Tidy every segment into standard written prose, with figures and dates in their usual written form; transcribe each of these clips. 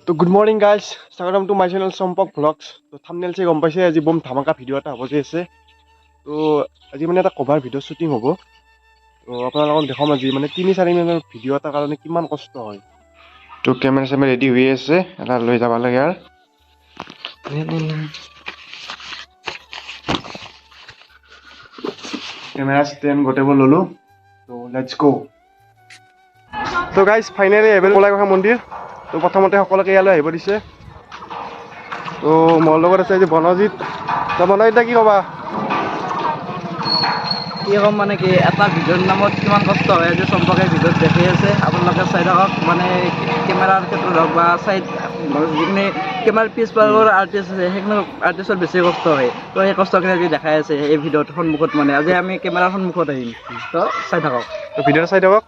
তো good morning guys, স্বাগতম to my channel Champak vlogs. তো থামনেল চাই গম পাইছে আজি বম ধামাকা ভিডিঅ' এটা হ'ব যে আছে। তো আজি মানে এটা কভাৰ ভিডিঅ' শ্বুটিং হ'ব। তো আপোনালোকক দেখাম আজি মানে 3-4 মিনিটৰ ভিডিঅ' এটাৰ কাৰণে কিমান কষ্ট হয়। তো কেমেৰা চেমেৰা ৰেডি হৈ আছে, এটা লৈ যাব লাগে আৰু। কেমেৰা ষ্টেণ্ড গোটেইবোৰ ল'লোঁ। তো let's গ'। তো গাইজ ফাইনেলি এভেল কলাই মন্দিৰ। তো প্ৰথমতে সকলোকে ইয়ালৈ আহিব দিছে। তো মোৰ লগত আছে আজি বনজিত। তো বনজিত দা, কি ক'বা? কি ক'ম মানে কি, এটা ভিডিঅ'ৰ নামত কিমান কষ্ট হয় আজি চম্পকে ভিডিঅ'ত দেখি আছে, আপোনালোকে চাই থাকক। মানে কেমেৰাৰ ক্ষেত্ৰত হওক বা চাইড যিখিনি কেমেৰাৰ পিছফালৰ আৰ্টিষ্ট আছে, সেইখিনি আৰ্টিষ্টৰ বেছি কষ্ট হয়। তো সেই কষ্টখিনি আজি দেখাই আছে এই ভিডিঅ'ত সন্মুখত, মানে আজি আমি কেমেৰাৰ সন্মুখত আহিম, তো চাই থাকক। তো ভিডিঅ'টো চাই থাকক।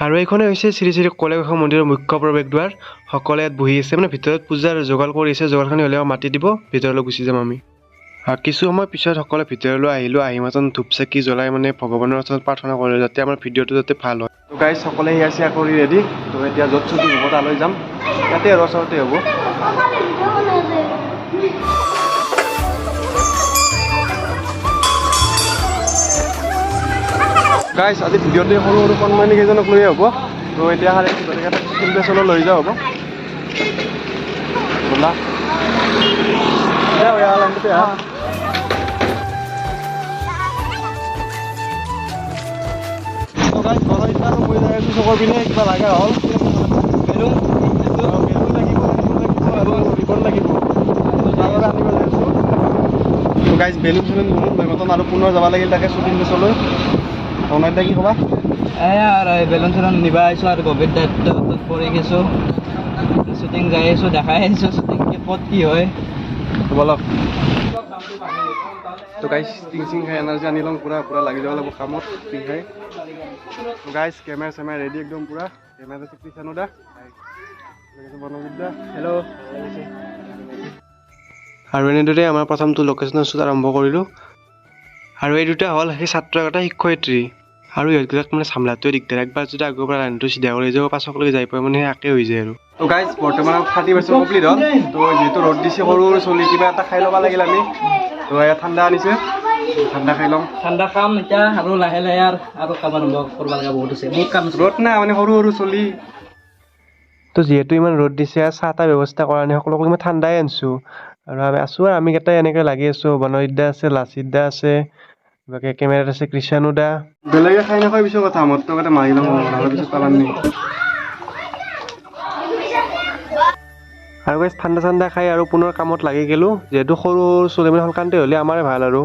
আৰু এইখনে হৈছে শ্ৰী শ্ৰী কলাগুঁসাই মন্দিৰৰ মুখ্য প্ৰৱেশদ্বাৰ। সকলোৱে ইয়াত বহি আছে, মানে ভিতৰত পূজাৰ যোগাৰ কৰি আছে। যোগাৰখিনি হ'লে মাতি দিব, ভিতৰলৈ গুচি যাম আমি। আৰু কিছু সময় পিছত সকলোৱে ভিতৰলৈ আহিলোঁ। আহি মাতন ধূপ চাকি জ্বলাই মানে ভগৱানৰ ওচৰত প্ৰাৰ্থনা কৰিলোঁ যাতে আমাৰ ভিডিঅ'টো যাতে ভাল হয়। তো গাইজ সকলোৱে সেয়া চেয়া কৰি ৰেডি। তো এতিয়া য'ত শ্বুটিং হ'ব তালৈ যাম, ইয়াতে আৰু ওচৰতে হ'ব। গাইজ আজি ভিডিঅ'টো সৰু সৰু কণমানি কেইজনক লৈয়ে হ'ব। তো এতিয়া খালি গোটেইকেইটা শ্বুটিং প্লেচলৈ লৈ যাওঁ হ'ব। ব'লা। লাইনটোতে আহা। তো গাইজ বনজিত আৰু মই যাই আছোঁ চকৰ পিনে, কিবা লগা হ'ল। বেলুন বেলুন লাগিব, বেলুন লাগিব আৰু ৰিবন লাগিব, তাৰ বাবে আনিব যাই আছোঁ। তো গাইজ বেলুন চেলুন ল'লোঁ, লৈ মতন আৰু পুনৰ যাব লাগিল তাকে শ্বুটিং প্লেচলৈ। বনজিত দা, কি ক'বা? এয়া আৰু এই বেলুন চেলুন নিবা আহিছোঁ আৰু গভীৰ দায়িত্বত পৰি গৈছোঁ। শ্বুটিং যাই আছোঁ, দেখাই আহিছোঁ শ্বুটিং কি ক'ত কি হয়। তো ব'লক। তো গাইজ টিং চিং খাই এনাৰ্জি আনি ল'ম, পূৰা পূৰা লাগি যাব লাগিব কামত টিং খাই। তো গাইজ কেমেৰা চেমেৰা ৰেডি একদম পূৰা। কেমেৰা আছে কৃষাণু দা, বনজিত দা। হেল্ল'। আৰু এনেদৰে আমাৰ প্ৰথমটো লোকেশ্যনৰ শ্বুট আৰম্ভ কৰিলোঁ। আৰু এই দুটা হ'ল সেই ছাত্ৰকেইটা শিক্ষয়িত্ৰী। আৰু ইহঁতবিলাক মানে চামলাটোৱে দিগদাৰ, একবাৰ যদি আগৰ পৰা লাইনটো চিধা কৰি যাব পাছকলৈকে যাই পাই মানে সেই একে হৈ যায় আৰু। তো গাইজ বৰ্তমান 30% কমপ্লিট হ'ল। তো যিহেতু ৰ'দ দিছে, সৰু সৰু চলি কিবা এটা খাই ল'ব লাগিল আমি। তো এয়া ঠাণ্ডা আনিছে, ঠাণ্ডা খাই ল'ম। ঠাণ্ডা খাম এতিয়া আৰু লাহে লাহে আৰু আৰু কাম আৰম্ভ কৰিব লগা বহুত আছে, বহুত কাম আছে। ৰ'দ নাই মানে সৰু সৰু চলি। তো যিহেতু ইমান ৰ'দ দিছে, চাহ তাহ ব্যৱস্থা কৰা নাই, সকলোকে মই ঠাণ্ডাই আনিছোঁ। আৰু আমি আছোঁ আৰু আমি কেইটাই এনেকৈ লাগি আছোঁ। বনজিত দা আছে, লাচিত দা আছে, বাকী কেমেৰাত আছে কৃষাণু দা। বেলেগে খাই নাখায় পিছৰ কথা, মদটো এটা মাৰি ল'ম পিছত পালাম নি। আৰু গাইজ ঠাণ্ডা চাণ্ডা খাই আৰু পুনৰ কামত লাগি গ'লোঁ। যিহেতু সৰু সৰু চলি মানে সোনকালতে হ'লে আমাৰে ভাল আৰু।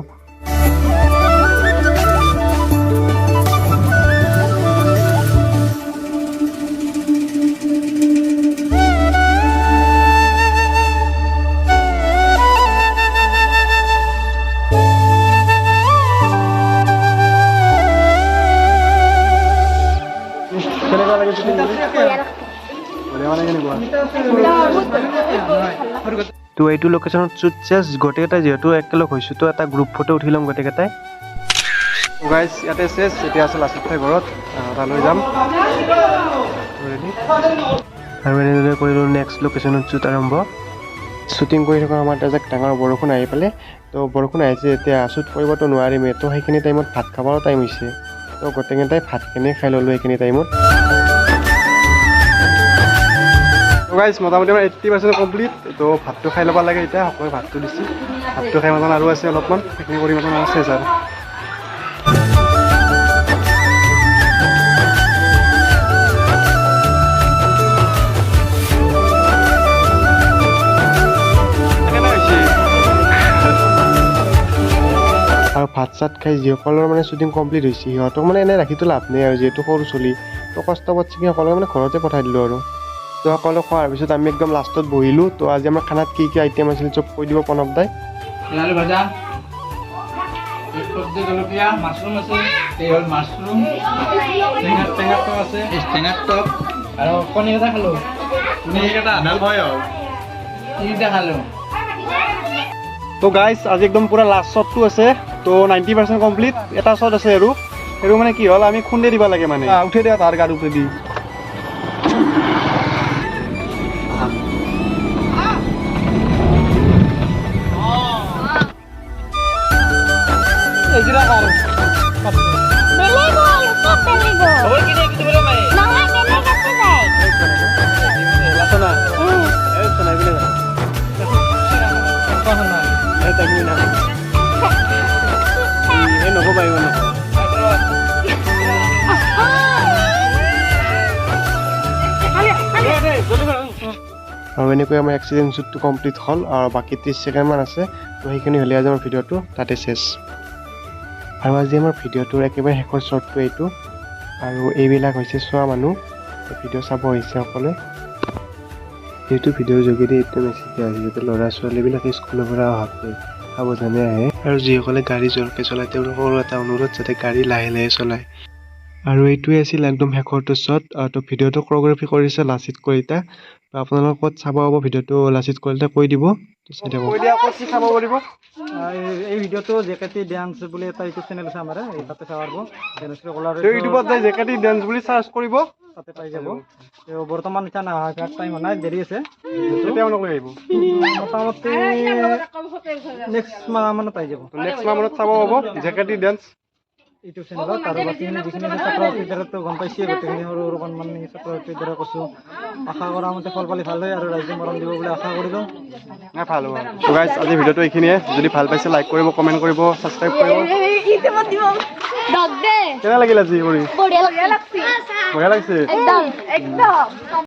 কেনেকুৱা লাগে শ্বুটিং কৰি? বঢ়িয়া মানে কেনেকুৱা? তো এইটো লোকেশ্যনত শ্বুট চেছ গোটেইকেইটা যিহেতু একেলগ হৈছোঁ, তো এটা গ্ৰুপ ফটো উঠি ল'ম গোটেইকেইটাই। গাইজ ইয়াতে চেছ, এতিয়া আছে লাচিত ঠাই ঘৰত, তালৈ যাম। ৰেডি। আৰু এনেদৰে কৰিলোঁ নেক্সট লোকেশ্যনত শ্বুট আৰম্ভ। শ্বুটিং কৰি থকা সময়ত এজাক ডাঙৰ বৰষুণ আহি পালে। তো বৰষুণ আহিছে এতিয়া শ্বুট কৰিবতো নোৱাৰিমেই, তো সেইখিনি টাইমত ভাত খাবৰো টাইম হৈছে। তো গোটেইকেইটাই ভাতখিনি খাই ল'লোঁ সেইখিনি টাইমত। তো গাইজ মোটামুটি আমাৰ 80% কমপ্লিট। তো ভাতটো খাই ল'ব লাগে এতিয়া, সকলোৱে ভাতটো দিছে, ভাতটো খাই মতন আৰু আছে অলপমান, সেইখিনি কৰি মতন আৰু চেচ আৰু। আৰু ভাত চাত খাই যিসকলৰ মানে শ্বুটিং কমপ্লিট হৈছে সিহঁতক মানে এনেই ৰাখিতো লাভ নাই আৰু, যিহেতু সৰু চলি, তো কষ্ট পাচ্ছে কি সকলোকে মানে ঘৰতে পঠাই দিলোঁ আৰু। তো সকলো খোৱাৰ পিছত আমি একদম লাষ্টত বহিলোঁ। তো আজি আমাৰ খানাত কি কি আইটেম আছিল চব কৈ দিব প্ৰণৱ দাই। আলু ভাজা, চব্জি, জলকীয়া, মাছৰুম আছে, এই হ'ল মাছৰুম, টেঙাৰ টেঙাৰ টক আছে, এই টেঙাৰ টক আৰু কণী এটা খালোঁ। তিনিটা খালোঁ। তো গাইজ আজি একদম পূৰা লাষ্ট শ্বটটো আছে। তো 90% কমপ্লিট, এটা শ্বট আছে আৰু। সেইটো মানে কি হ'ল, আমি খুন্দি দিব লাগে মানে। উঠে দিয়া তাৰ গাৰ ওপৰেদি। এই নক'বা, ইমান নক'বা। আৰু এনেকৈ আমাৰ এক্সিডেণ্ট শ্বুটটো কমপ্লিট হ'ল আৰু বাকী 30 ছেকেণ্ডমান আছে। তো সেইখিনি হ'লে আজি আমাৰ ভিডিঅ'টো তাতে শেষ। আৰু আজি আমাৰ ভিডিঅ'টোৰ একেবাৰে শেষৰ শ্বটটো এইটো। আৰু এইবিলাক হৈছে চোৱা মানুহ, ভিডিঅ' চাব আহিছে সকলোৱে। এইটো ভিডিঅ'ৰ যোগেদি এইটো মেছেজ দিয়া হৈছে যাতে ল'ৰা ছোৱালীবিলাকে স্কুলৰ পৰা অহাতে সাৱধানে আহে। আৰু যিসকলে গাড়ী জোৰকৈ চলায়, তেওঁলোকৰো এটা অনুৰোধ যাতে গাড়ী লাহে লাহে চলায়। আৰু এইটোৱে আছিল একদম শেষৰটো শ্বট। তো ভিডিঅ'টো ক্ৰ'গ্ৰাফি কৰিছে লাচিত কলিতা। তো আপোনালোকে ক'ত চাব পাব ভিডিঅ'টো, লাচিত কলিতা কৈ দিব। তো চাই থাকক। কৈ দিয়া, ক'ত কি চাব পাৰিব? এই ভিডিঅ'টো জেকেটি ডেন্স বুলি এটা ইউটিউব চেনেল আছে আমাৰ, এই তাতে চাব পাৰিব। ডেন্স কলাৰ ইউটিউবত যাই জেকেটি ডেন্স বুলি চাৰ্চ কৰিব। তাতে পাই যাব। তো বৰ্তমান এতিয়া নাহা টাইম হোৱা নাই, দেৰি আছে। কেতিয়া মানক লৈ আহিব? মোটামুটি নেক্সট মাহ মানত আহি যাব। নেক্সট মাহ মানত চাব পাব জেকেটি ডেন্স ইউটিউব চেনেলত। আৰু বাকীখিনি যিখিনি আছে ছাত্ৰ ছাত্ৰীৰ দ্বাৰাতো গম পাইছে, গোটেইখিনি সৰু সৰু কণমানি ছাত্ৰ ছাত্ৰীৰ দ্বাৰা কৈছোঁ। আশা কৰা মতে ফল পালি ভাল হয় আৰু ৰাইজে মৰম দিব বুলি আশা কৰিলোঁ। নাই, ভাল হ'ব। তো গাইজ, আজি ভিডিঅ'টো এইখিনিয়ে। যদি ভাল পাইছে, লাইক কৰিব, কমেণ্ট কৰিব, ছাবস্ক্ৰাইব কৰিব। দে। কেনে লাগিল আজি কৰি? বঢ়িয়া লাগছে। বঢ়িয়া লাগিছে। একদম একদম।